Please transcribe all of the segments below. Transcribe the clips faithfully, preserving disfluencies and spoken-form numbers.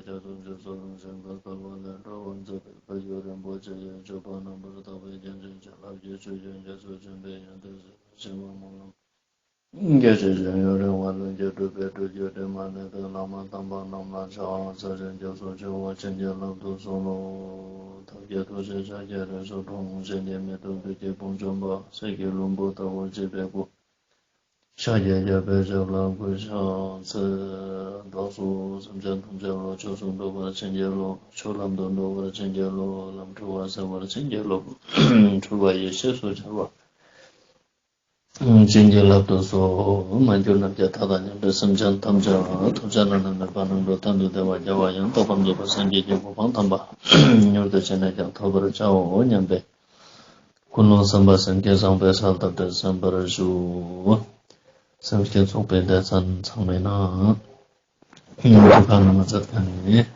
རྒྱ་མཚོ་མཇུག་སོགས་རིན་ཆེན་གང་དག་པ་ལས་སྒྲོལ་བར་མཛད་པའི་བཀའ་བརྒྱུད་རིན་པོ་ཆེ་ཡི་སྤྱོད་པ་རྣམ་པར་དག་པའི་རྒྱན་ཅན་བྱིན་རླབས་ཀྱི་ཆུ་རྒྱུན་རྒྱ་མཚོ་ཆེན་པོའི་ཡོན་ཏན་ཟད་པར་བྱེད་པ་སྨོན་ལམ་རྒྱ་ཆེ་ཞིང་ཡུན་རིང་བ་ལྷུན་གྱིས་གྲུབ་པའི་སྒྲུབ་བརྒྱུད་དྲི་མ་ལས་ཀྱི་བླ་མ་དམ་པ་རྣམས་ལ་ཕྱག་འཚལ་ཞིང་སྐྱབས་སུ་མཆིའོ། བྱིན་གྱིས་བརླབ་ཏུ་གསོལ་ལོ། ཐབས་མཁས་ཐུགས་རྗེས་ཕྱག་རྒྱའི་རིགས་སུ་འཁྲུངས། གཞན་གྱིས་མི་ཐུབ་བདུད་ཀྱི་དཔུང་འཇོམས་པ། གསེར་གྱི་ལྷུན་པོ་ལྟ་བུར་བརྗིད་པའི་སྐུ། ཤཱཀྱའི་རྒྱལ་པོའི་ཞབས་ལ་གུས་ཕྱག་འཚལ། བདག་སོགས་སེམས་ཅན་ཐམས་ཅད་བློ་ཆོས་སུ་འགྲོ་བར་བྱིན་གྱིས་རློབས། ཆོས་ལམ་དུ་འགྲོ་བར་བྱིན་གྱིས་རློབས། ལམ་འཁྲུལ་བ་སེལ་བར་བྱིན་གྱིས་རློབས། འཁྲུལ་པ་ཡེ་ཤེས་སུ་འཆར་བར་བྱིན་གྱིས་བརླབ་ཏུ་གསོལ། མ་གྱུར་ནམ་མཁའི་མཐའ་དང་མཉམ་པའི་སེམས་ཅན་ཐམས་ཅད་ཐོབ་བྱ་བླ་ན་མེད་པ་རྣམ་གྲོལ་མཐར་ཐུག་བདེ་བ་རྒྱལ་བ་ཡང་དག་པར་རྫོགས་པའི་སངས་རྒྱས་ཀྱི་གོ་འཕང་དམ་པ་མྱུར་དུ་ཅི་ནས་ཀྱང་ཐོབ་པར་བྱའོ་སྙམ་པའི་ཀུན་སློང་བསམ་པ་སེམས་བསྐྱེད་བཟང་པོའི་གསལ་བཏབ་སྟེ་གསན་པར་ཞུ། སེམས་བསྐྱེད་ཚོགས་པའི་སྡེ་ཚན་ཚང་མའི་ནང་། ཁ་ནང་མ་ཚད་ཁ་ནས་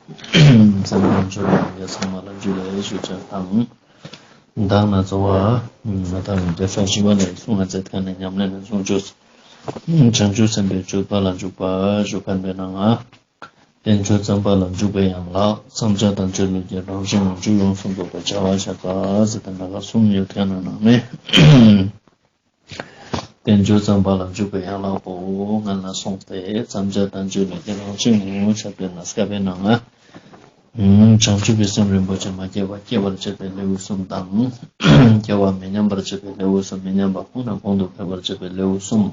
སེམས་ཁམས་ཆོས་ལ་ཡོད་ཚང་མ་ལ་འཇུ་ལེ་ཞུ་ཅན་དང་། མདང་ན་གཙོ་བོ་ང་དང་རྒྱལ་སྲས་ཞི་བ་ལྷས་གསུང་བ་ཚད་ཁ་ནས་ཉམས་ལེན་ནས་བཟུང་བཅུ། བྱང་ཆུབ་སེམས་དཔའི་སྤྱོད་པ་ལ་འཇུག་པ་ཞུ་མཁན་པའི་ནང་ང་། རྟེན་འབྱུང་བརྩམ་པ་ལ་འཇུག་པའི་ཡན་ལག་བརྩམ་བྱ་དང་སྤྱོད་ལུགས་ཀྱི་རང་བཞིན་ལ་འཇུག་ཡོངས་སུ་རྫོགས་པའི་བྱ་བ་བྱ་དགའ་ཟེར་ཏེ་ན་ག་གསུམ་ཡོད་མཁན་ནང་ནས། རྟེན་འབྱུང་བརྩམ་པ་ལ་འཇུག་པའི་ཡན་ལག་པོ་སྔོན་ལ་སོང་སྟེ་བརྩམ་བྱ་དང་སྤྱོད་ལུགས་ཀྱི་རང་བཞིན་ངོ་བོ་བྱ་བའི་ན་སྐབས་པའི་ནང་ང་། བྱང་ཆུབ་ཀྱི་སེམས་རིན་པོ་ཆེ་མ་སྐྱེས་པ་སྐྱེ་བར་བྱེད་པའི་ལེའུ་གསུམ་དང་། སྐྱེ་བ་མི་ཉམས་པར་བྱེད་པའི་ལེའུ་གསུམ། མི་ཉམས་པ་གོང་ནས་གོང་དུ་འཕེལ་བར་བྱེད་པའི་ལེའུ་གསུམ།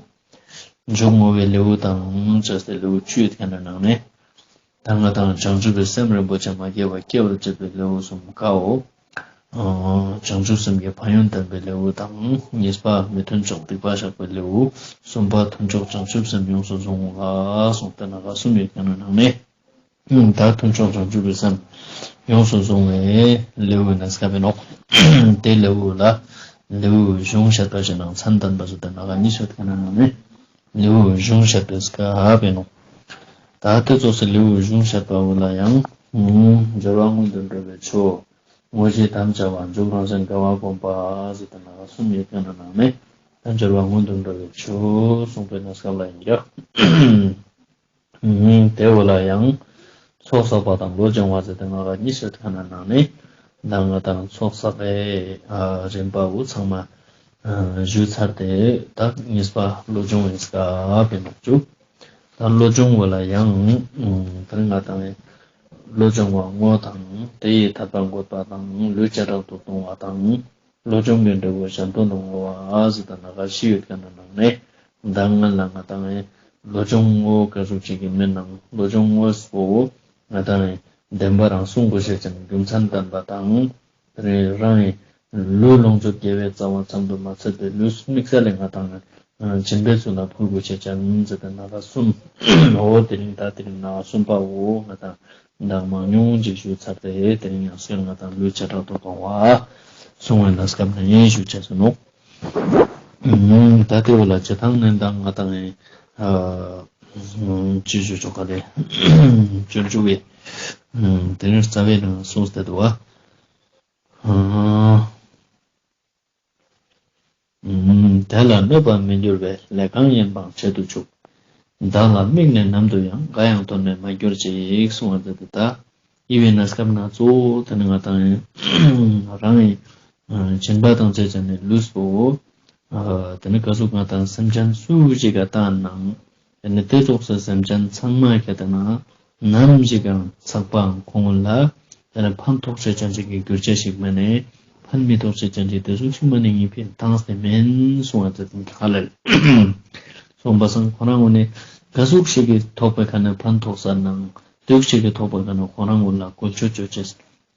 མཇུག་བསྔོ་བའི་ལེའུ་དང་བཅས་ཏེ་ལེའུ་བཅུ་ཡོད་མཁན་ནང་ནས། ད་ང་དང་བྱང་ཆུབ་ཀྱི་སེམས་རིན་པོ་ཆེ་མ་སྐྱེས་པ་སྐྱེ་བར་བྱེད་པའི་ལེའུ་གསུམ་ཀའོ། བྱང་ཆུབ་སེམས་ཀྱི་ཕན་ཡོན་བསྟན་པའི་ལེའུ་དང་། གཉིས་པ་མི་མཐུན་ཕྱོགས་སྡིག་པ་བཤགས་པའི་ལེའུ། གསུམ་པ་མཐུན་ཕྱོགས་བྱང་ཆུབ་སེམས་ཡོངས་སུ་བཟུང་བ་ལ་གསུངས་ཏེ་ན་ག་གསུམ་ཡོད་མཁན་ནང་ནས། ད་མཐུན་ཕྱོགས་བྱང་ཆུབ་ཀྱི་སེམས་ཡོངས་སུ་བཟུང་བའི་ལེའུ་ཡིན་ན་སྐབས་ཡིན་ནོ། དེ་ལེའུ་ལ་ལེའུ་གཞུང་བཤད་པ་ཞིག་དང་མཚན་བསྟན་པ་ཞིག་དང་ལ་ག་གཉིས་ཤོད་མཁན་ནང་ནས་ལེའུ་གཞུང་བཤད་པའི་སྐབས་ཡིན་ནོ། ད་དེ་ཚོགས་སུ་ལེའུ་གཞུང་བཤད་པ་བོ་ལ་ཡང་སྦྱོར་བ་སྔོན་དུ་འགྲོ་བའི་ཆོས། དངོས་གཞི་དམ་བཅའ་བ། མཇུག་རང་བཞིན་དགེ་བ་བསྒོམ་པ་ཟེར་ཏེ་ན་ག་གསུམ་ཡོད་མཁན་ནང་ནས་ད་སྦྱོར་བ་སྔོན་དུ་འགྲོ་བའི་ཆོས་གསུངས་པའི་ན་སྐབས་ལ་ཡིན་ཀྱང་། དེ་བོ་ལ་ཡང་ཚོགས་བསགས་པ་དང་བློ་སྦྱོང་བ་ཟེར་ཏེ་ང་ལ་གཉིས་ཤོད་མཁན་ནང་ནས་ད་ང་དང་ཚོགས་བསགས་པའི་རིམ་པ་བོ་ཚང་མ་ཞུས་ཚར་ཏེ། ད་གཉིས་པ་བློ་སྦྱོང་བའི་སྐབས་ཡིན་ནོ་བཅུ། ད་བློ་སྦྱོང་བོ་ལ་ཡང་ད་ང་དང་བློ་སྦྱོང་བ་བསྔོ་དང་། དེ་ཡི་དད་པ་འགོད་པ་དང་། ལུས་བྱེ་བྲག་ཏུ་གཏོང་བ་དང་། བློ་སྦྱོང་གི་འབྲས་བུ་གཞན་དོན་དུ་བསྔོ་བ་ཟེར་ཏེ་ན་ག་བཞི་ཡོད་མཁན་ནང་ནས། ད་སྔོན་ལ་ང་དང་བློ་སྦྱོང་བསྔོ་ག་ཟུག་ཅིག་གི་མིན་ནང་། བློ་སྦྱོང་བསྔོ་བོ་ང་དང་བདེན་པ་རང་གསུང་དགོས་ཤེས་ཀྱང་རྒྱུ་མཚན་ལྡན་པ་དང་། རང་གི་ལུས་ལོངས་སྤྱོད་དགེ་བའི་རྩ་བ་ཙམ་དུ་མ་ཚད་པའི་ལུས་དམིགས་བསལ་ལས་ང་དང་སྦྱིན་པའི་ཚུལ་ལ་ཕུལ་དགོས་ཤེས་ཀྱང་ཟེར་ཏེ་ན་ག་གསུམ། འོ་དེ་རིང་ད་དེ་རིང་ན་གསུམ་པ་བོ་ང་དང་ད་མང་ཉུང་ཅིག་ཞུས་ཚར་ཏེ། དེ་རིང་ཡང་སྐྱར་ང་དང་ལུས་བྱེ་བྲག་ཏུ་གཏོང་བ་གསུང་བའི་ན་སྐབས་ནས་ཞུ་བྱས་སོ་ནོ། ད་དེ་བོ་ལ་བྱེ་ཐང་ནས་ད་ང་དང་ཅི་ཞུ་ཆོག་ག་ལས་སྤྱོད་འཇུག་པའི་དེ་རིང་རྩ་བའི་ནང་གསུངས་ཏེ་འདུག་བ། དེ་ལ་གནོད་པར་མི་འགྱུར་བའི། ལས་གང་ཡིན་པའང་བྱེད་དུ་ཆུག་བདག་ལ་དམིགས་ནས་ནམ་དུ་ཡང་། འགའ་ཡང་དོར་ནས་མ་གྱུར་ཅིག་གསུང་བ་འདི་ལྟ་སྟེ། ད་ཡི་བའི་གནས་སྐབས་ན་གཙོ་བོ་དེ་ནི་ང་དང་རང་གི་སྦྱིན་པ་དང་བཅས་བྱས་ནས་ལུས་པོ་དེ་ནི་ག་ཟུག་ང་དང་སེམས་ཅན་སུ་ཞིག་ག་བཏང་ནའང་། དེ་ནི་དེ་ཙོགས་སུ་སེམས་ཅན་ཚང་མ་ག་དེ་ན་ནམ་ཞིག་གང་ཚགས་པའང་ཁོང་ལ་དེ་ནི་ཕན་ཐོགས་ཆེ་ཅན་ཅིག་གི་གྱུར་ཅེས་ཤིག་མ་ནས་ཕན་མི་ཐོགས་ཆེ་ཅན་ཅིག་དེ་ཟུག་ཤིག་མ་ནས་ངེས་པའི་བཏང་སྟེ་མིན་གསུང་བ་ཙེ་ཏན་ག་ལ་གསུངས་པ་སང་ཁོ་རང་ངོ་ནས་ག་ཟུག་ཞིག་གི་ཐོག་པའི་ཁ་ནས་ཕན་ཐོགས་ས་ནང་དུག་ཞིག་གི་ཐོག་པའི་ཁ་ནས་ཁོ་རང་ངོ་ལ་བཀོལ་སྤྱོད་བཅོ་ཅེས་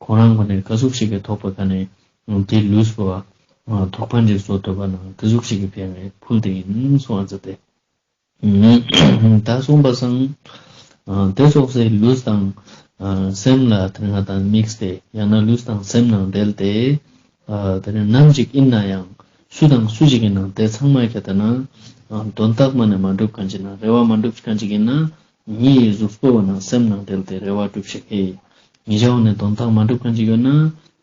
ཁོ་རང་ངོ་ནས་ག་ཟུག་ཞིག་གི་ཐོག་པའི་ཁ་ནས་དེ་ལུས་པོ་ཐོག་ཕན་ཅིག་བཟོ་ཐུབ་པ་ནང་དེ་ཟུག་ཞིག་གི་ཕན་ནས་ཕུལ་དེ་ཡིན་གསུང་བ་ཙེ་ཏེ། ད་གསུངས་པ་སང་། དེ་ཙོགས་སེ་ལུས་དང་སེམས་ལ་དེ་ང་དང་དམིགས་ཏེ་ཡང་ན་ལུས་དང་སེམས་ནང་བསྡད་དེ། དེ་ནས་ནམ་ཞིག་ཡིན་ན་ཡང་སུ་དང་སུ་ཞིག་གི་ནང་དེ་ཚང་མ་ག་དེ་ན་དོན་དག་མ་ནས་མ་འགྲུབ་མཁན་ཅིག་ན་རེ་བ་མ་འགྲུབ་མཁན་ཅིག་ཡིན་ན་ངའི་གཟུགས་པོ་ནང་སེམས་ནང་བསྡད་དེ་རེ་བ་འགྲུབ་ཤེས་ཀྱི། ངའི་ཞའོ་ནས་དོན་དག་མ་འགྲུབ་མཁན་ཅིག་ཡོད་ན་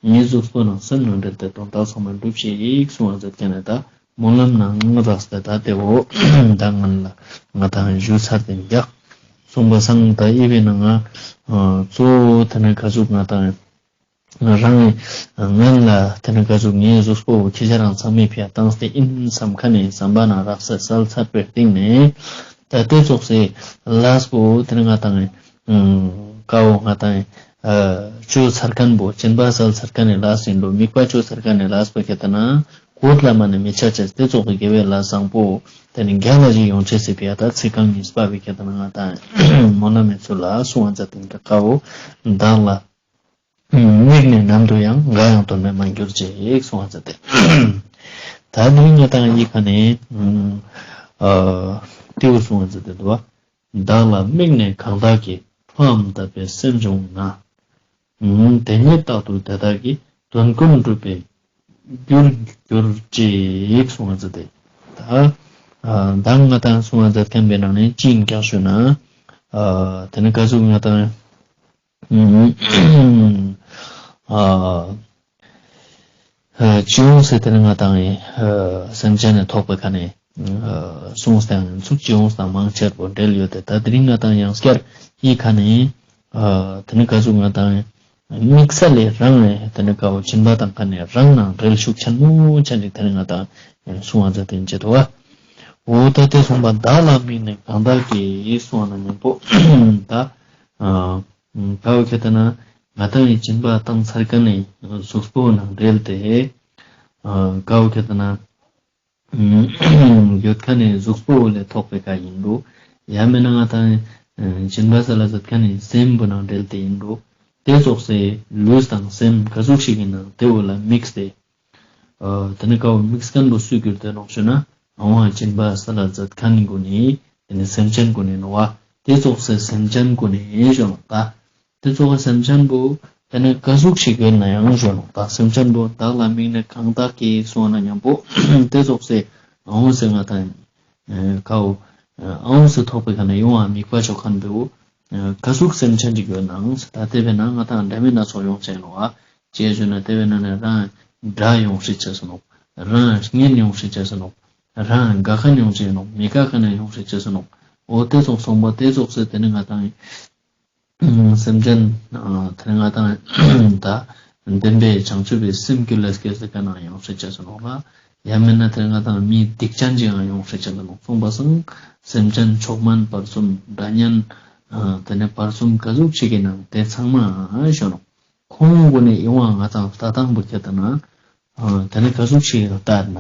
ངའི་གཟུགས་པོ་ནང་སེམས་ནང་བསྡད་དེ་དོན་དག་ཚང་མ་འགྲུབ་ཤེས་ཡིག་གསུང་བ་མཛད་མཁན་ནས་ད། སྨོན་ལམ་ནང་རགས་ཏེ་ད་དེ་འོ་ད་ང་ལ་ང་དང་ཞུ་ཚར་ཏེ་འདུག་གསུངས་པ་སང་ད་ཨི་བའི་ནང་ང་གཙོ་བོ་དེ་ནི་ག་ཟུག་ང་དང་རང་ངན་ལ་དེ་ནི་ག་ཟུག་ངའི་གཟུགས་པོ་ཁྱེད་ཅག་རང་ཚང་མའི་ཕྱིར་བཏང་སྟེ་ཨིན་བསམ་ཁ་ནས་བསམ་པ་ན་རག་ས་སལ་ཚར་བའི་སྟེང་ནས་ད་ལྟའི་ཙོགས་སེ་ལས་པོ་དེ་ནི་ང་དང་ཀའོ་ང་དང་བཅོས་ཚར་མཁན་པོ་སྦྱིན་པ་སལ་ཚར་མཁན་ནི་ལས་ཡིན་འགྲོ། དམིགས་པ་བཅོས་ཚར་མཁན་ནི་ལས་པོ་ཁྱེད་ད་ན་གོད་ལ་མ་ནི་མི་ཆ་ཆེ་དེ་ཙོགས་ཀྱི་དགེ་བའི་ལས་བཟང་པོ་དེ་ནི་རྒྱ་ལ་ཞིག་ཡོང་ཆེ་སྲིད་པའི་ད་ཚིག་རྐང་གཉིས་པ་བའི་ཁྱེད་ད་ན་ང་དང་མོ་ན་མེ་ཚུལ་ལ་གསུང་བ་མཛད་དེ་འདྲ་ཀའོ་བདག་ལ་དམིགས་ནས་ནམ་དུ་ཡང་འགའ་ཡང་དོན་མེད་མ་གྱུར་ཅིག་གསུང་བ་མཛད་དེ། ད་ནི་ང་དང་ཡི་ཁ་ནས་ཏེའུ་གསུང་བ་མཛད་དེ་འདུག་བ། བདག་ལ་དམིགས་ནས་གང་དག་གིས། ཁྲོའམ་དད་པའི་སེམས་བྱུང་ན། དེ་ཉིད་རྟག་ཏུ་དེ་དག་གི། དོན་ཀུན་འགྲུབ་པའི་རྒྱུར་གྱུར་ཅིག་གསུང་བ་མཛད་དེ། ད་ད་ང་དང་གསུང་བ་མཛད་མཁན་པའི་ནང་ནས་ཅི་ཡིན་ཀྱང་ཞུ་ན། དེ་ནི་ག་ཟུག་ང་དང་ཨ་ཨ་ཅི་ཡོང་ཟེར་དེ་ནི་ང་དང་ཨ་སེམས་ཅན་ནས་ཐོག་པའི་ཁ་ནས་ཨ་གསུངས་སྟངས་ཚུགས་ཅི་ཡོང་སྟངས་མང་ཆེ་བོ་འབྲེལ་ཡོད་དེ། ད་དེ་རིང་ང་དང་ཡང་སྐྱར་ཡི་ཁ་ནས་ཨ་དེ་ནི་ག་ཟུག་ང་དང་དམིགས་བསལ་ལས་རང་ནས་དེ་ནི་ག་བོ་སྦྱིན་པ་དང་ཁ་ནས་རང་ནང་འབྲེལ་ཤུགས་ཆེན་མོ་ཆེན་ཅིག་དེ་ནི་ང་དང་གསུང་བ་མཛད་དེ་འཇེ་དོ་བ། འོ་ད་དེ་གསུངས་པ་བདག་ལ་དམིགས་ནས་གང་དག་གིས་གསུང་བ་ན་མཉམ་པོ་ད་ཨ། གའོ་ཁེ་ཏ་ན་ང་དང་ཡི་སྦྱིན་པ་བཏང་ཚར་མཁན་ནི་གཟུགས་པོ་ནང་འབྲེལ་ཏེ། གའོ་ཁེ་ཏ་ན་ཡོད་མཁན་ནི་གཟུགས་པོ་ལས་ཐོགས་པའི་ཁ་ཡིན་འགྲོ། ཡང་མིན་ན་ང་དང་སྦྱིན་པ་སལ་ལ་མཛད་མཁན་ནི་སེམས་པོ་ནང་འབྲེལ་ཏེ་ཡིན་འགྲོ། དེ་ཙོགས་སེ་ལུས་དང་སེམས་ག་ཟུག་ཞིག་ཡིན་ན་དེ་བོ་ལ་དམིགས་ཏེ། ཨ་དེ་ནི་ཀའོ་དམིགས་མཁན་པོ་སུ་གྱུར་ཏེ་ནོག་ཞུ་ན། འོང་བ་སྦྱིན་པ་སལ་ལ་མཛད་མཁན་ནི་གུན་ནི་དེ་ནི་སེམས་ཅན་གུན་ནི་ནོག་བ། དེ་ཙོགས་སེ་སེམས་ཅན་གུན་ནི་ཞུ་ནོག་ད། དེ་ཙོགས་སེ་སེམས་ཅན་པོ་དེ་ནི་ག་ཟུག་ཞིག་ཡོད་ན་ཡང་ཞུ་ནོག་ད། སེམས་ཅན་པོ་བདག་ལ་དམིགས་ནས་གང་དག་གིས་གསུངས་ན་མཉམ་པོ་དེ་ཙོགས་སེ་འོང་སེ་ང་དང་ཀའོ་འོང་སེ་ཐོགས་པའི་ཁ་ནས་ཡོང་བ་དམིགས་པ་ཆོག་མཁན་པོ་ག་ཟུག་སེམས་ཅན་ཅིག་ཡོད་ནའང་ད་དེ་བས་ན་ང་དང་འདྲ་མིན་སྣ་ཚོགས་ཡོང་ཆེན་ནོག་བ། ཅེས་ཞུས་ན་དེ་བས་ན་ནི་རང་དགྲ་ཡོང་སྲིད་ཆེ་སོ་ནོག། རང་གཉེན་ཡོང་སྲིད་ཆེ་སོ་ནོག། རང་དགའ་མཁན་ཡོང་ཆེ་ནོག། མི་དགའ་མཁན་ཡང་ཡོང་སྲིད་ཆེ་སོ་ནོག། འོ་དེ་ཙོགས་སོང་པ་དེ་ཙོགས་སེ་དེ་ནི་ང་དང་སེམས་ཅན་དེ་ནི་ང་དང་ད་བདེན་པའི་བྱང་ཆུབ་པའི་སེམས་ཀྱི་ལས་སྐྱེ་ཟེར་མཁན་ཡང་ཡོང་སྲིད་ཆེ་སོ་ནོག་ལ། ཡང་མིན་ན་དེ་ནི་ང་དང་མི་སྡིག་ཅན་ཅིག་ཡང་ཡོང་སྲིད་ཆེ་སོ་ནོག། སོང་པ་སང་སེམས་ཅན་མཆོག་དམན་བར་གསུམ་དགྲ་གཉེན་དེ་ནི་བར་གསུམ་ག་ཟུག་ཞིག་གི་ནང་དེ་ཚང་མ་ཞུ་ནོག། ཁོང་གུན་ནི་ཡོང་བ་ང་དང་ལྟ་སྟངས་པོ་ཁྱེད་ལྟ་ན། དེ་ནི་ག་ཟུག་ཞིག་ལྟར་ན།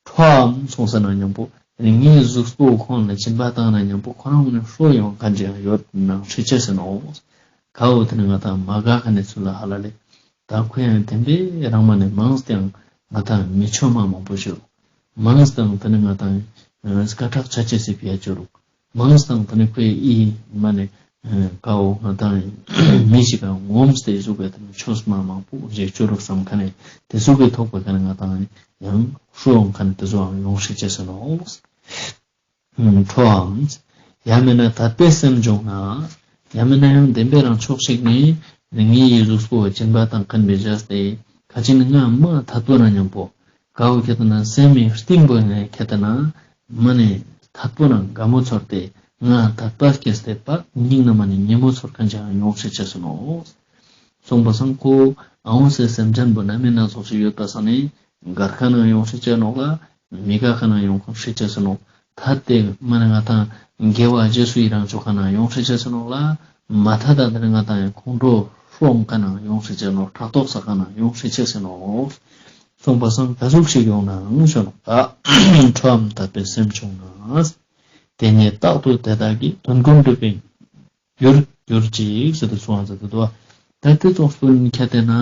ཁྲོའམ་གསུངས་ས་ན་མཉམ་པོ། དེ་ནི་ངའི་གཟུགས་པོ་ཁོང་ལ་སྦྱིན་པ་བཏང་ན་མཉམ་པོ་ཁོ་རང་གུན་ནི་ཧྲོ་ཡོང་མཁན་ཅིག་ཡང་ཡོད་ནང་ཧྲི་ཆེ་ཟེར་ནོག། གའོ་དེ་ནི་ང་དང་མ་དགའ་མཁན་ནི་ཚུལ་ལ་ཧ་ལ་ལེ། ད་ཁོ་ཡང་བདེན་པའི་རང་མ་ནས་མང་སྟེ་ཡང་ང་དང་མི་ཆོ་མ་མང་པོ་ཞིག། མང་སྟེ་ཡང་དེ་ནི་ང་དང་སྐད་གྲགས་ཆ་ཆེ་སི་ཕི་ཡ་ཅོ་རུག། མང་སྟེ་ཡང་དེ་ནི་ཁོའི་ཨི་མ་ནས་ཀའོ་ང་དང་མི་ཞིག་ག་ངོམས་ཏེ་གཟུགས་པའི་དེ་ནི་ཆོས་མ་མང་པོ་ཞིག་ཅོ་རུག་བསམ་མཁན་ནི་དེ་ཟུག་གི་ཐོག་པའི་ཁ་ནས་ང་དང་ཡང་ཧྲོ་ཡོང་མཁན་དེ་ཟུག་ཡང་ཡོང་ཧྲི་ཆེ་ཟེར་ནོག། ཁྲོའམ། ཡང་མིན་ན་དད་པའི་སེམས་བྱུང་ན། ཡང་མིན་ན་ཡང་བདེན་པའི་རང་ཕྱོགས་ཤིག་ནས་ངའི་ཡི་གཟུགས་པོ་སྦྱིན་པ་དང་མཁན་པའི་བྱས་ཏེ་ཁ་ཅིག་ནི་ང་མ་ཐད་པོ་ན་མཉམ་པོ་གའོ་ཁྱེད་ལྟ་ན་སེམས་མི་གཏིང་པོ་ནས་ཁྱེད་ལྟ་ན་མ་ནས་ཐད་པོ་ན་དགའ་མོ་ཚོར་ཏེ་ང་དད་པ་སྐྱེས་ཏེ་པ་སྙིང་ན་མ་ནས་ཉེ་མོ་ཚོར་མཁན་ཅིག་ཡང་ཡོང་ཧྲི་ཆེ་ཟེར་ནོག། སོང་པ་སང་ཁོ་འོང་སེ་སེམས་ཅན་པོ་ན་མི་སྣ་ཚོགས་ཤིག་ཡོད་པ་སང་ནི་དགའ་མཁན་ཡང་ཡོང་ཧྲི་ཆེ་ནོག་ལ། མི་དགའ་མཁན་ཡང་ཡོང་ཧྲི་ཆེ་ཟེར་ནོག། ད་དེ་མ་ནི་ང་དང་དགེ་བ་རྗེས་སུ་ཡི་རང་བཅུག་མཁན་ཡང་ཡོང་ཧྲི་ཆེ་ཟེར་ནོག་ལ། མ་ཐད་ད་དེ་ནི་ང་དང་ཡང་ཁོང་ཁྲོ་ཧྲོ་མཁན་ཡང་ཡོང་ཧྲི་ཆེ་ནོག། ཕྲག་དོག་ཟ་མཁན་ཡང་ཡོང་ཧྲི་ཆེ་ཟེར་ནོག། སོང་པ་སང་ག་ཟུག་ཞིག་ཡོང་ནའང་ཞུ་ནོག། ད་ཁྲོའམ་དད་པའི་སེམས་བྱུང་ན། དེ་ཉིད་རྟག་ཏུ་དེ་དག་གི། དོན་ཀུན་འགྲུབ་པའི་རྒྱུར་གྱུར་ཅིག་ཟེར་ཏེ་གསུངས་པ་ཟེར་ཏེ་འདུག་བ། ད་དེ་ཙོགས་སུ་ཁྱེད་ལྟ་ན།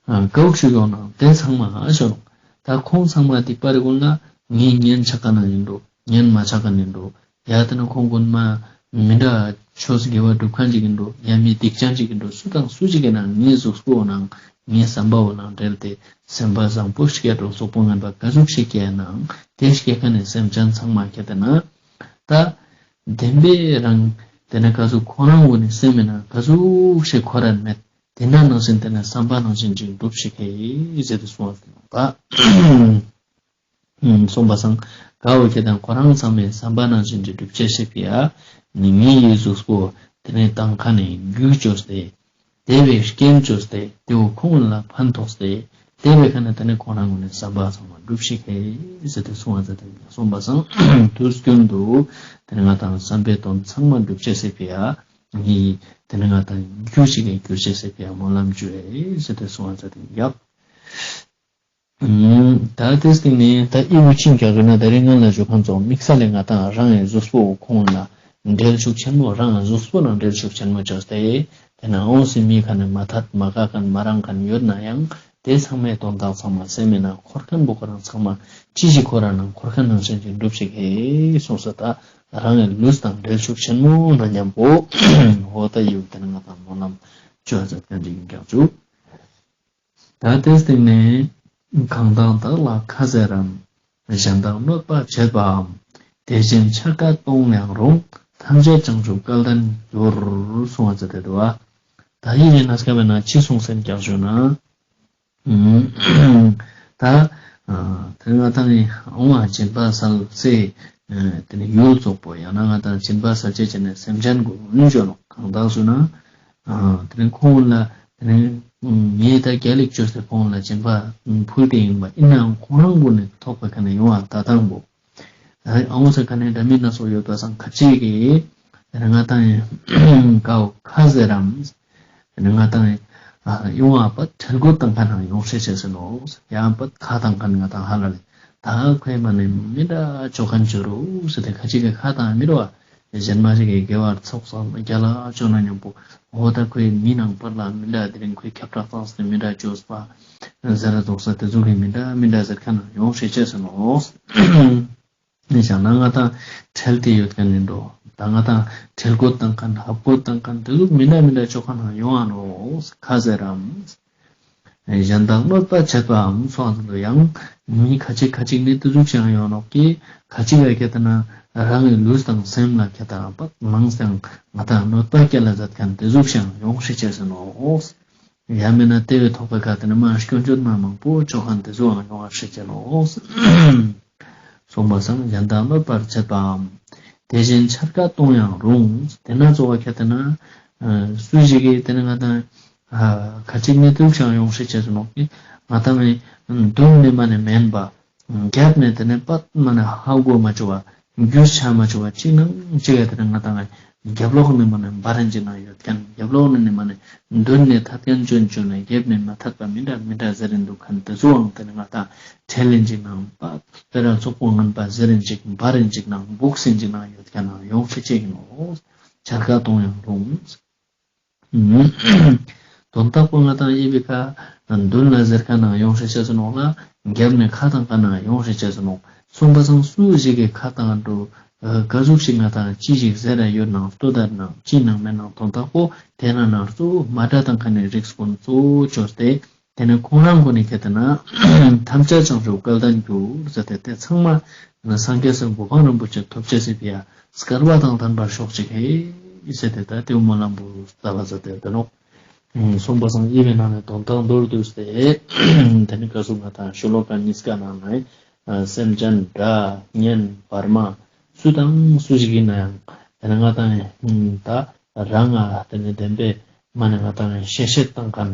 ཨ་གའོ་ཞིག་ཡོང་ན་དེ་ཚང་མ་ཞུ་ནོག། ད་ཁོང་ཚང་མ་སྡིག་པ་རེ་གུན་ལ་ངའི་གཉེན་ཆགས་མཁན་ཡིན་འགྲོ། གཉེན་མ་ཆགས་མཁན་ཡིན་འགྲོ། ཡ་དེ་ནི་ཁོང་གུན་མ་མི་འདྲ་ཆོས་དགེ་བ་སྒྲུབ་མཁན་ཅིག་ཡིན་འགྲོ། ཡ་མི་སྡིག་ཅན་ཅིག་ཡིན་འགྲོ། སུ་དང་སུ་ཅིག་ཡིན་ན་ངའི་གཟུགས་པོ་ནང་ངའི་བསམ་པ་བོ་ནང་འབྲེལ་ཏེ་སེམས་པ་བཟང་པོ་སྐྱེ་འགྲོ། གཟུགས་པོ་ངན་པ་ག་ཟུག་ཞིག་སྐྱེ་ནའང་དེ་སྐྱེ་མཁན་ནི་སེམས་ཅན་ཚང་མ་ཁྱེད་ལྟ་ན། ད་བདེན་པའི་རང་དེ་ནི་ག་ཟུག་ཁོ་རང་ངོས་ནས་སེམས་མེད་ན་ག་ཟུག་ཞིག་ཁོ་རང་མེད། དེ་འདྲ་ནང་བཞིན་དེ་ནི་བསམ་པ་ནང་བཞིན་ཅིག་འགྲུབ་ཞིག་ཧེ་ཟེར་ཏེ་གསུངས་པ་དེ་ནོག་པ། གསུངས་པ་སང་ག་ དགའ་བོ་ཁྱེད་དང་ཁོ་རང་ཚང་མས་བསམ་པ་ནང་བཞིན་གྱི་སྒྲུབ་བྱེད་ཤེས་པ་ཡ། ནི་ངའི་ཡི་གཟུགས་པོ་དེ་ནས་བཏང་ཁ་ནས་རྒྱུ་བཅོས་ཏེ། དེ་བས་རྐྱེན་བཅོས་ཏེ་དེའུ་ཁོང་ལ་ཕན་ཐོགས་ཏེ། དེ་བས་ཁ་ནས་དེ་ནས་ཁོང་རང་ངོས་ནས་བསམ་པ་ཚང་མ་འགྲུབ་ཤེས་ཁེ་ཟེར་ཏེ་གསུང་བ་ཟེར་ཏེ་གསུངས་པ་སང་དུས་རྒྱུན་དུ་དེ་ནས་ང་དང་བསམ་པའི་དོན་ཚང་མ་འགྲུབ་བྱེད་ཤེས་པ་ཡ། ནི་དེ་ནས་ང་དང་རྒྱུ་ཞིག་གི་རྒྱུ་བྱེད་ཤེས་པ་ཡ་སྨོན་ལམ་བཅོས་ཟེར་ཏེ་གསུང་བ་ཟེར་ཏེ་ཡག་ད་དེ་སྟེང་ནས་ད་ཨི་བུ་ཆིང་རྒྱག་དགོས་ན་ད་རེས་སྔོན་ལ་ཞུ་མཁན་ཚོ་དམིགས་བསལ་ལས་ང་དང་རང་གི་གཟུགས་པོ་ཁོང་ལ་འབྲེལ་ཤུགས་ཆེན་མོ་རང་གི་གཟུགས་པོ་ནང་འབྲེལ་ཤུགས་ཆེན་མོ་བྱས་ཏེ། དེ་ན་འོང་སྲིད་མི་ཁ་ནས་མ་ཐད་མ་དགའ་མཁན་མ་རང་མཁན་ཡོད་ན་ཡང་དེ་ཚང་མའི་དོན་དག་ཚང་མ་སེམས་མེད་ན་འཁོར་མཁན་པོ་ཁོ་རང་ཚང་མ་ཅི་ཞིག་ཁོ་རང་ནང་འཁོར་མཁན་ནང་བཞིན་གྱི་འགྲུབ་ཞིག་ཧེ་གསུངས་ས་ད་རང་གི་ལུས་དང་འབྲེལ་ཤུགས་ཆེན་མོ་ན་མཉམ་པོ་འོ་ད་ཡོད་དེ་ན་ང་དང་སྨོན་ལམ་བཅོས་ཚར་མཁན་ཅིག་ཡིན་ཀྱང་བཅུག་ད་དེ་སྟེང་ནས། གང་དག་བདག་ལ་ཁ་ཟེར་རམ། གཞན་དག་གནོད་པ་བྱེད་པའམ། དེ་བཞིན་འཕྱར་ཀ་གཏོང་ཡང་རུང་། ཐམས་ཅད་བྱང་ཆུབ་སྐལ་ལྡན་འགྱུར། གསུང་བ་ཟེར་ཏེ་འདུག་བ། ད་ཡིན་ན་སྐབས་ན་ཅི་གསུངས་སེམས་ཀྱང་ཞུ་ན། ད་དེ་ང་དང་ནི་འོང་བ་སྦྱིན་པ་སལ་ཚེ་དེ་ནི་ཡུལ་རྫོགས་པོ་ཡང་ན་ང་དང་སྦྱིན་པ་སལ་བྱེད་ཀྱི་ནི་སེམས་ཅན་གོ་ནུས་ཅོ་ནོ་གང་དག་ཞུ་ན། དེ་ནི་ཁོང་ལ་དེ་ནི་ངས་ད་རྒྱ་ལིག་བཅོས་ཏེ་ཁོང་ལ་སྦྱིན་པ་ཕུལ་ཏེ་ཡིན་པ་ཡིན་ནའང་ཁོང་རང་གོ་ནས་ཐོགས་པ་ག་ནས་ཡོང་བ་ད་དང་པོ། ཨང་ས་ག་ནས་འདྲ་མིན་སྣ་ཚོགས་ཡོད་པ་སང་ཁ་ཅིག་གིས་དེ་ནི་ང་དང་ཡང་ཀའོ་ཁ་ཟེར་རམ། དེ་ནི་ང་དང་ཡང་ཡོང་བ་པ་ཁྲེལ་དགོད་དང་ཁ་ནང་ཡོང་ཤེས་བྱས་ཟེར་ནོ། ཡང་པ་ཁ་དང་ཁ་ནི་ང་དང་ཧ་ལ་ལས་ད་ཁོས་མ་ནི་མི་འདྲ་ཆོག་མཁན་བྱོས་རོགས་ཟེར་ཏེ་ཁ་ཅིག་གིས་ཁ་དང་མི་རོ་བ། གཞན་མ་ཞིག་གིས་དགེ་བར་ཚོགས་བསགས་རྒྱ་ལ་བཅོ་ན་མཉམ་པོ་འོ་ད་ཁོའི་མི་ནང་པར་ལ་མི་འདྲ་དེ་རིང་ཁོའི་ཁྱབ་བསྒྲགས་བཏང་སྟེ་མི་འདྲ་བཅོས་པ། ཟེར་ར་རྫོགས་ས་དེ་ཚོ་གིས་མི་འདྲ་མི་འདྲ་ཟེར་ཁ་ནང་ཡོང་ཤེས་བྱས་ཟེར་ནོ། ནི་བྱང་ན་ང་དང་ཁྲེལ་ཏེ་ཡོད་མཁན་ཡིན་འགྲོ། ད་ང་དང་ཁྲེལ་དགོད་བཏང་མཁན་ཧབ་དགོད་བཏང་མཁན་དེ་ཚོ་མི་འདྲ་མི་འདྲ་ཆོག་ཁ་ནང་ཡོང་ཨ་ནོ། ཁ་ཟེར་རམ། གཞན་དག་གནོད་པ་བྱེད་པའམ་སོགས་དུ་ཡང་མི་ཁ་ཅིག་ཁ་ཅིག་ནི་དུ་ཟུག་ཅིག་ཡང་ཡོད་ནོག་གི། ཁ་ཅིག་ལ་ཁྱེད་ན་རང་གི་ལུས་དང་སེམས་ལ་ཁྱེད་དང་པག་མང་སེང་ང་དང་གནོད་པ་སྐྱེལ་ལ་མཛད་མཁན་དེ་ཟུག་ཅིག་ཡང་ཡོང་ཤེས་བྱས་ཟེར་ནོ། ཡང་མིན་ན་དེ་བས་ཐོག་པའི་ཁ་དེ་ནི་མ་སྐྱོན་བརྗོད་མ་མང་པོ་ཆོག་མཁན་དེ་ཟུག་ཡང་ཡོང་བ་ཤེས་བྱས་ནོ། གསུངས་པ་སང་གཞན་དག་གནོད་པར་བྱེད་པའམ། དེ་བཞིན་འཕྱར་ཀ་གཏོང་ཡང་རུང་། དེ་ན་གཙོ་བོ་ཁྱེད་དེ་ན། སུ་ཞིག་གིས་དེ་ནི་ང་དང་། ཁ་ཅིག་ནི་དུག་ཤང་ཡོང་ཤེས་བྱས་སུ་ནོག་གི། ང་དང་ནི་མདུན་ནས་མ་ནི་མེན་པ། རྒྱབ་ནས་དེ་ནི་པད་མ་ནི་ཧ་གོ་མ་བྱུང་བ། རྒྱུས་ཆ་མ་བྱུང་བ་གཅིག་ནང་གཅིག་ག་དེ་ནི་ང་དང་ནི་རྒྱབ་ལོགས་ནས་མ་ནི་འབར་རན་གཅིག་ནང་ཡོད་མཁན། རྒྱབ་ལོགས་ནས་ནི་མ་ནི་མདུན་ནས་ཐད་མཁན་བྱོན་བྱོན་ནས་རྒྱབ་ནས་མ་ཐད་པ་མི་འདྲ་མི་འདྲ་ཟེར་རན་འདུག་མཁན་དེ་ཚོའང་དེ་ནི་ང་དང་ཁྲེལ་ལེན་གཅིག་ནང་པད་དཔེ་ར་ཚོགས་པོ་ངན་པ་ཟེར་རན་གཅིག་འབར་རན་གཅིག་ནང་འབུག་སེན་གཅིག་ནང་ཡོད་མཁན་ནང་ཡོང་ཤེས་བྱས་ཡིན་ནོ། འཕྱར་ཀ་གཏོང་ཡང་རུང་། དོན་དག་པོ་ང་དང་ཨི་བི་ཁ་མདུན་ལ་ཟེར་ཁ་ནང་ཡོང་ཤེས་བྱས་སུ་ནོག་ལ། རྒྱབ་ནས་ཁ་དང་ཁ་ནང་ཡོང་ཤེས་བྱས་སུ་ནོག་གསུངས་པ་སང་སུ་ཞིག་གིས་ཁ་དང་འགྲོ། ག་ཟུག་ཞིག་ང་དང་ཅི་ཞིག་ཟེར་ར་ཡོད་ནང་ལྟོ་དར་ནང་ཅི་ནང་མེད་ནང་དོན་དག་པོ་དེ་ན་ནང་གཙོ་བོ་མ་འདྲ་དང་ཁ་ནས་རིགས་ཀུན་གཙོ་བོ་བཅོས་ཏེ། དེ་ནས་ཁོང་རང་ངོས་ནས་ཁྱེད་དེ་ན་ཐམས་ཅད་བྱང་ཆུབ་སྐལ་ལྡན་གྱུར་ཟེར་ཏེ་དེ་ཚང་མ་ནི་སངས་རྒྱས་སི་གོ་འཕང་རིན་པོ་ཆེ་ཐོབ་བྱེད་སྲིད་པའི་སྐལ་བ་དང་ལྡན་པར་ཤོག་ཅིག་ཧེ་ཟེར་ཏེ་ད་དེའུ་སྨོན་ལམ་པོ་བཏབ་པ་ཟེར་ཏེ་དེ་ནོག་གསུངས་པ་སང་ཨི་བའི་ནང་ནས་དོན་དག་མདོར་བསྡུས་ཏེ་དེ་ནི་ག་ཟུག་ང་དང་ཤོ་ལོ་ཀ་གཉིས་ཀ་ནང་ནས་སེམས་ཅན་དགྲ་གཉེན་བར་མ་སུ་དང་སུ་ཞིག་ཡིན་ན་ཡང་དེ་ནི་ང་དང་ད་རང་ང་དེ་ནི་བདེན་པའི་མ་ནི་ང་དང་ཤེས་བཤད་བཏང་མཁན་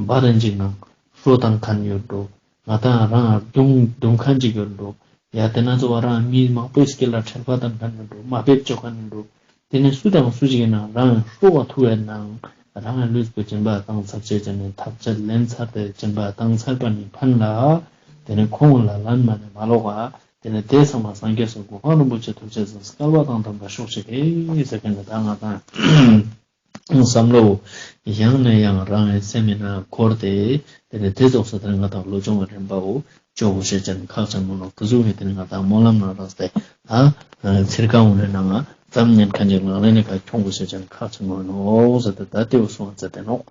འབའ་རན་ཅིག་ནང་ཤོ་བཏང་མཁན་ཡོད་འགྲོ། ང་དང་རང་ང་རྡུང་རྡུང་མཁན་ཅིག་ཡོད་འགྲོ། ཡ་དེ་ན་ཚོ་བ་རང་མི་མང་པོའི་སྐེ་ལ་ཁྲལ་པ་བཏང་མཁན་ཡོད་འགྲོ། མ་ཕེབས་ཆོག་མཁན་ཡོད་འགྲོ། དེ་ནི་སུ་དང་སུ་ཞིག་ཡིན་ན་རང་ཤོ་བ་ཐུག་པའི་ནང་རང་ལུས་པོ་སྦྱིན་པ་བཏང་ཚར་བྱས་ཀྱི་ནི་ཐག་བཅད་ལེན་ཚར་ཏེ་སྦྱིན་པ་བཏང་ཚར་པ་ནི་ཕན་ལ། དེ་ནི་ཁོང་ལ་ལན་མ་ནི་མ་ལོག་པ། དེ་ནི་དེ་ཚང་མ་སངས་རྒྱས་སུ་གོ་འཕང་རིན་པོ་ཆེ་ཐོབ་བྱེད་ཟིན་སྐལ་བ་དང་ལྡན་པ་ཤོག་ཅིག་ཧེ་ཟེར་མཁན་ནི་ད་ང་དང་བསམ་བློ་ཡང་ནས་ཡང་རང་གི་སེམས་མི་ནང་འཁོར་ཏེ་དེ་ནི་དེ་རྫོགས་སུ་དེ་ནི་ང་དང་བློ་སྦྱོང་བའི་རིམ་པའོ་ཇོ་བོ་ཤེས་ཅན་ཁག་ཅན་མོ་ལོག་དུ་བཟུང་བའི་དེ་ནི་ང་དང་སྨོན་ལམ་ནང་རགས་ཏེ་ད་ཚིར་ཀ་འོང་ནས་ནང་ཙམ་ཉན་མཁན་གྱི་ངང་ལས་ནི་ཁ་ཁྱོང་བོ་ཤེས་ཅན་ཁག་ཅན་མོ་ནོ་ཟེར་ཏེ་ད་དེའུ་གསུངས་ཟེར་ཏེ་ནོག་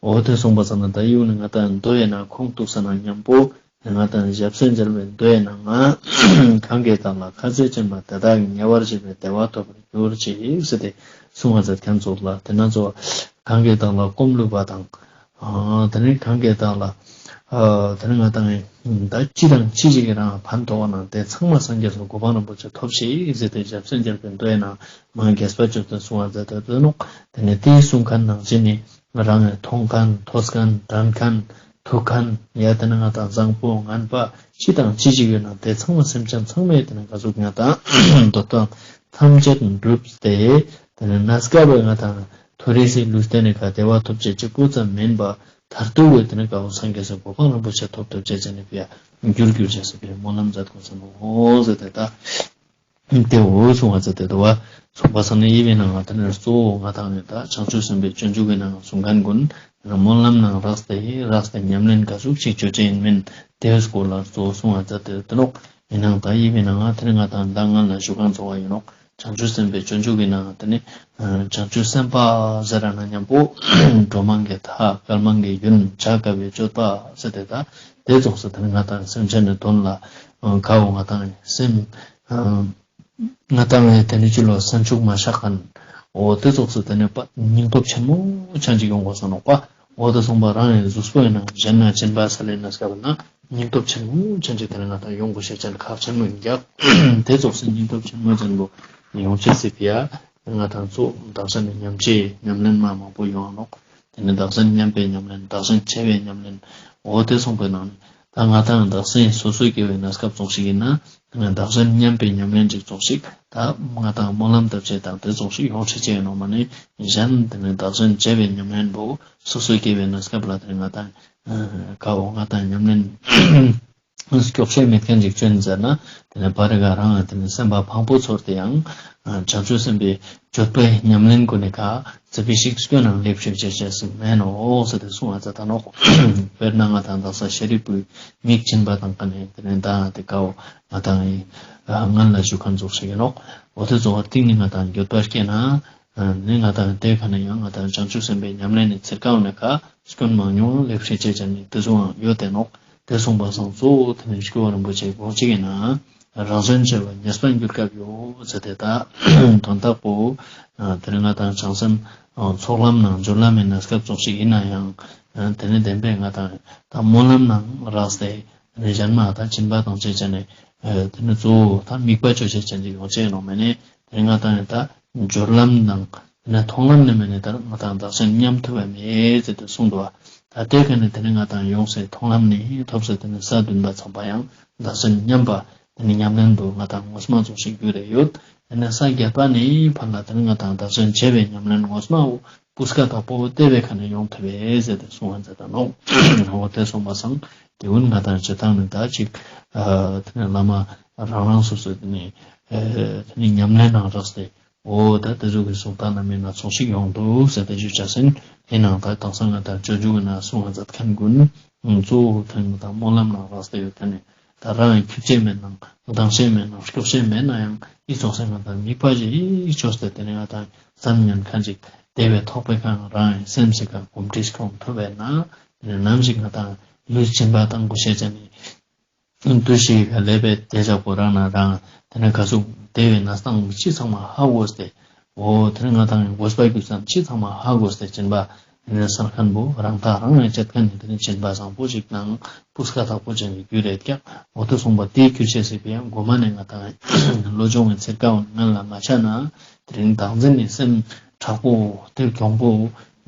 འོ་དེ་གསུངས་པ་ཙམ་ན་ད་ཡུལ་ནི་ང་དང་མདོ་ཡི་ནང་ཁུངས་གཏུགས་ས་ན་མཉམ་པོ་ང་དང་ཞབས་སེན་སྦྱར་བའི་མདོ་ཡི་ནང་ང་གང་གིས་བདག་ལ་ཁ་ཟས་སྦྱིན་པ་དེ་དག་གིས་ཉེ་བར་བཞེས་པའི་བདེ་བ་ཐོབ་པར་གྱུར་ཅིག་ཟེར་ཏེ་གསུངས་པ་ཙམ་ཁྱེད་ཚོ་ལ་དེ་ན་ཚོ་གང་གིས་བདག་ལ་སྐོམ་བསླུས་པ་དང་། དེ་ནས་གང་གིས་བདག་ལ་ ཨ་དེ་ནི་ང་དང་ད་ཅི་དང་ཅི་ཞིག་གིས་རང་ཕན་ཐོགས་ན་དེ་ཚང་མ་སངས་རྒྱས་སོ་གོ་འཕང་རིན་པོ་ཆེ་ཐོབ་ཤིག་ཟེར་ཏེ་ཞབས་སེན་རྒྱལ་པོའི་མདོ་ཡིན་ན་མ་རྒྱས་པ་བཅོས་ཏེ་གསུང་བ་མཛད་དེ་དེ་ནོག་དེ་ནི་དེའི་གསུང་མཁན་ནང་བཞིན་ནི་རང་ངས་མཐོང་མཁན་ཐོས་མཁན་དྲན་མཁན་ཐུག་མཁན་ཡ་དེ་ནི་ང་དང་བཟང་པོ་ངན་པ་ཅི་དང་ཅི་ཞིག་ཡོད་ན་དེ་ཚང་མ་སེམས་ཅན་ཚང་མས་དེ་ནི་ག་ཟུག་ང་དང་འདོད་སྟངས་ཐམས་ཅད་འགྲུབ་སྟེ་དེ་ནི་གནས་སྐབས་ང་དང་མཐོ་རིས་སི་ལུས་རྟེན་ནི་ག་བདེ་བ་ཐོབ་བྱེད་ཀྱི་སྐུ་ཙམ་མིན་པ་མཐར་ཐུག་གི་དེ་ནི་ག་བོ་སངས་རྒྱས་སི་གོ་འཕང་རིན་པོ་ཆེ་ཐོབ་ཐུབ་བྱེད་ཅན་ནི་བ་འགྱུར་འགྱུར་བྱེད་སི་བའི་སྨོན་ལམ་མཛད་དགོས་ས་ནོ་ཟེར་ཏེ་ད། དེ་འོ་གསུང་བ་ཙེ་དེ་དོ་བ་གསུངས་པ་སང་ནི་ཡི་བའི་ནང་ང་དེ་ནི་གཙོ་བོ་ང་དང་ནི་ད་བྱང་ཆུབ་སེམས་དཔའི་སྤྱོད་འཇུག་གི་ནང་གསུང་མཁན་ཀུན་སྨོན་ལམ་ནང་རགས་ཏེ་རགས་ཏེ་ཉམས་ལེན་ག་ཟུག་ཅིག་བཅོ་ཅན་ཡིན་མིན་དེའི་སྐོར་ལ་གཙོ་བོ་གསུང་བ་ཙེ་དེ་དེ་ནོག་ཡིན་ནང་ད་ཡི་བའི་ནང་ང་དེ་ནི་ང་དང་ད་ང་ལ་ཞུ་མཁན་གཙོ་བ་ཡིན་ནོག་བྱང་ཆུབ་སེམས་དཔའི་སྤྱོད་འཇུག་གི་ནང་ང་དེ་ནི་བྱང་ཆུབ་སེམས་དཔའ་ཟེར་ར་ན་མཉམ་པོ་འགྲོ་མང་གི་མཐའ་བསྐལ་མང་གི་རྒྱུན་བྱ་དཀའ་བའི་སྤྱོད་པ་ཟེར་ཏེ་ད་དེ་ཙོགས་སུ་དེ་ནི་ང་དང་སེམས་ཅན་ནི་དོན་ལ་ག་བོ་ང་དང་སེམས། ང་དང་ངས་དེ་ནི་ཅི་ལོ་སེམས་ཤུགས་མ་ཆག་མཁན། འོ་དེ་ཙོགས་སུ་དེ་ནི་པ་སྙིང་སྟོབས་ཆེན་མོ་ཆ་ཅིག་ཡོང་དགོས་ས་ནོག་པ། འོ་དེ་གསུངས་པ་རང་ཡང་གཟུགས་པོ་ཡིན་ན་གཞན་ན་སྦྱིན་པ་ས་ལེ་ན་སྐབས་ན་སྙིང་སྟོབས་ཆེན་མོ་ཆ་ཅིག་དེ་ནི་ང་དང་ཡོང་དགོས་ཤེས་ཅན་ཁག་ཆེན་མོ་ཡིན་ཀྱང་། དེ་ཙོགས་སུ་སྙིང་སྟོབས་ཆེན་མོ་ཅན་པོ་ཡོང་ཆེད་སི་ཕི་ཡ། ང་དང་ཚོ་བདག་གཞན་ནི་མཉམ་བརྗེ་ཉམས་ལེན་མ་མང་པོ་ཡོང་ནོག་དེ་ནི་བདག་གཞན་མཉམ་པའི་ཉམས་ལེན་བདག་གཞན་བརྗེ་བའི་ཉམས་ལེན། འོ་དེ་གསུངས་པའི་ནང་ནས་ད་ང་དང་བདག་གཞན་སོ་སོའི་དགེ་བའི་གནས་སྐབས་ཙོགས་ཤིག་ཡིན་ན། བདག་གཞན་མཉམ་པའི་ཉམས་ལེན་ཅིག་ཙོགས་ཤིག་ད་ང་དང་སྨོན་ལམ་བཏབ་བྱེད་དང་དེ་ཙོགས་ཤིག་ཡོང་ཆེད་ཅེས་ཡིན་ནོ་མ་ནི་གཞན་དེ་ནི་བདག་གཞན་བརྗེ་བའི་ཉམས་ལེན་པོ་སོ་སོའི་དགེ་བའི་གནས་སྐབས་ལ་དེ་ནི་ང་དང་ཀ་འོ་ང་དང་ཉམས་ལེན་སྐྱོགས་ཤོས་མེད་མཁན་ཅིག་བྱོན་ཟེར་ན་དེ་ནི་བར་ག་རང་དེ་ནི་སེམས་པ་ཕངས་པོ་ཚོར་ཏེ་ཡང་བྱང་ཆུབ་སེམས་དཔའི་སྤྱོད་པའི་ཉམས་ལེན་ཀུན་ནི་ཀ་ཙི་པི་ཞིག་སྐྱོན་ནང་སླེབས་ཤིག་བྱེད་བྱེད་སུ་མེད་ནོ་ཟེར་ཏེ་གསུང་བ་ཙེ་ད་ནོག་དཔེར་ན་ང་དང་དག་ས་ཤཱ་རིའི་བུས་མིག་སྦྱིན་པ་དང་ཀ་ནས་དེ་ནས་ད་དེ་ཀའོ་ང་དང་ཡི་ངན་ལ་ཞུ་མཁན་ཙོགས་ཤིག་ཡིན་ནོག་འོ་དེ་ཙོགས་པ་གཏིང་ནི་ང་དང་འགྱོད་པ་སྐྱེས་ན་ནི་ང་དང་དེ་ཁ་ནས་ཡང་ང་དང་བྱང་ཆུབ་སེམས་དཔའི་ཉམས་ལེན་ནི་ཚིར་ཀའོ་ནས་ཀ་སྐྱོན་མང་ཉུང་སླེབས་ཤིག་བྱེད་བྱེད་ནི་དེ་ཚོའང་ཡོད་དེ་ནོག་དེ་གསུངས་པ་སང་གཙོ་བོ་དེ་ནི་སྐྱོ་བ་རིན་པོ་ཆེ་དགོངས་གཅིག་ཡིན་ན། རང་བཞིན་བརྗེ་བ་ཉེས་པ་འགྱུར་སྐབས་ཡོད་ཟེར་ཏེ་ད་དོན་དག་པོ་དེ་ནི་ང་དང་བྱང་སེམས་ཚོགས་ལམ་ནང་སྦྱོར་ལམ་ཡིན་ན་སྐབས་ཙོགས་ཤིག་ཡིན་ན་ཡང་དེ་ནི་བདེན་པས་ང་དང་ད་སྨོན་ལམ་ནང་རགས་ཏེ་དེ་ནི་གཞན་མ་ད་སྦྱིན་པ་དང་བཅས་བྱས་ནས་དེ་ནི་གཙོ་བོ་ད་དམིགས་པ་བཅོ་བྱེད་ཅན་གྱི་ཡོང་ཆེད་ཡིན་ནོ་མེད་ནས་དེ་ནི་ང་དང་ད་སྦྱོར་ལམ་ནང་དེ་ནི་མཐོང་ལམ་ནས་མེད་ནས་ད་ང་དང་བདག་གཞན་མཉམ་ཐུབ་པ་མེད་ཟེར་ཏེ་གསུངས་འདུག་ད་དེ་ག་ནས་དེ་ནི་ང་དང་ཡོང་སའི་མཐོང་ལམ་ནས་ཐོབ་སའི་དེ་ནི་ས་བདུན་པ་ཚང་པ་ཡང་བདག་གཞན་མཉམ་པ། དེ་ནི་ཉམས་ལེན་དུ་ང་དང་ངོ་མ་ཙོགས་ཤིག་རྒྱུ་རེ་ཡོད། དེ་ནི་ས་བརྒྱད་པ་ནས་ཕར་ལ་དེ་ནི་ང་དང་བདག་གཞན་བརྗེ་བའི་ཉམས་ལེན་ངོ་མ་བོ་སྤུས་ཀ་དག་པོ་བལྟས་པའི་ཁ་ནས་ཡོང་ཐུབ་པས་ཟེར་ཏེ་གསུང་བ་མཛད་ད་ནོ། འོ་དེ་གསུངས་པ་སང་དེ་ཀུན་ང་དང་བྱེད་སྟངས་ནི་ད་ཅིག་དེ་ནི་བླ་མ་རང་རང་སོ་སོའི་དེ་ནི་དེ་ནི་ཉམས་ལེན་ནང་རགས་ཏེ་འོ་ད་དེ་ཚོ་གི་གསུང་སྟངས་ན་མིན་ན་ཚོགས་ཤིག་ཡོང་འདུག་ཟེར་ཏེ་ཞུ་བྱ་ཟིན་དེ་ནང་ད་དེང་སང་ང་དང་སྤྱོད་འཇུག་གི་ནང་གསུང་བ་མཛད་མཁན་ཀུན་གཙོ་བོ་དེ་ནི་ད་སྨོན་ལམ་ནང་རགས་ཏེ་ཡོད་དེ་ནི། ད་རང་ཡང་ཁྱུ་ཆེ་མེད་ནང་སྡང་ཆེ་མེད་ནང་སྐྱོ་ཆེ་མེད་ན་ཡང་ཨི་ཙོགས་སེ་ང་དང་དམིགས་པ་ཞིག་ཅོས་ཏེ་དེ་ནས་ང་དང་བསམ་ཉན་མཁན་ཅིག་དེ་བས་ཐོག་པའི་ཁང་རང་ཡང་སེམས་སི་ཁ་གོམས་འདྲིས་ཁོང་ཐུབ་པས་ན་དེ་ནས་ནམ་ཞིག་ང་དང་ལུས་སྦྱིན་པ་དང་གུ་ཤེས་ཅན་ནི་དུས་ཤིག་ག་ལས་པའི་དེ་ཞག་པོ་རང་ན་རང་དེ་ནས་ག་ཟུག་དེ་བས་ན་སྟངས་ཅི་ཚང་མ་ཧ་གོ་སྟེ། འོ་དེ་ནི་ང་དང་དགོས་པ་རྒྱུ་མཚན་ཅི་ཚང་མ་ཧ་གོ་སྟེ་སྦྱིན་པ་དེ་ནི་སར་མཁན་པོ་རང་ཐག་རང་ཡང་བཅད་མཁན་ནི་དེ་ནི་སྦྱིན་པ་བཟང་པོ་ཞིག་ནང་སྤུས་ཀ་དག་པོ་ཅན་གྱི་རྒྱུ་རེད་ཀྱང་འོ་དེ་གསུངས་པ་དེའི་རྒྱུ་བྱས་སྲིད་པའི་ཡང་མགོ་མ་ནས་ང་དང་བློ་སྦྱོང་གི་ཚིར་ཀ་འོ་ནི་ང་ལ་མ་ཆགས་ན་དེ་རིང་བདག་འཛིན་ནི་སེམས་དྲག་པོ་དེ་གྱོང་པོ་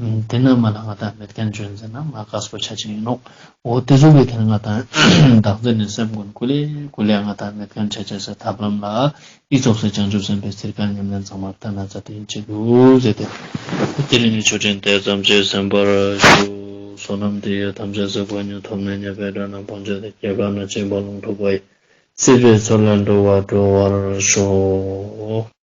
དེ་ན་མ་ལ་ང་དང་མེད་མཁན་བྱོན་ཟེར་ན་མ་དགའ་སྤོ་ཆ་ཅིག་ཡིན་ནོག་འོ་དེ་ཚོ་གི་དེ་ནི་ང་དང་བདག་འཛིན་ནི་སེམས་ཀུན་ཀུ་ལེ་ཀུ་ལེ་ང་དང་མེད་མཁན་ཆ་ཅེས་སེ་ཐབས་ལམ་ལ། ཨི་ཙོགས་སེ་བྱང་ཆུབ་སེམས་དཔའི་ཚིར་ཀ་ཉམས་ལེན་ཚང་མར་ལྟ་ན་ཚ་དེ་ཡིན་ཆེད་དུ་ཟེར་ཏེ། དེ་རིང་གི་ཆོས་འབྲེལ་དེ་ཙམ་གྱིས་གསན་པར་ཞུ། བསོད་ནམས་འདི་ཡིས་ཐམས་ཅད་གཟིགས་པ་ཉིད། ཐོབ་ནས་ཉེས་པའི་དགྲ་རྣམས་ཕམ་བྱས་ཏེ། སྐྱེ་རྒ་ན་འཆིའི་རྦ་ཀློང་འཁྲུགས་པ་ཡི། སྲིད་པའི་མཚོ་ལས་འགྲོ་བ་སྒྲོལ་བར་ཤོག།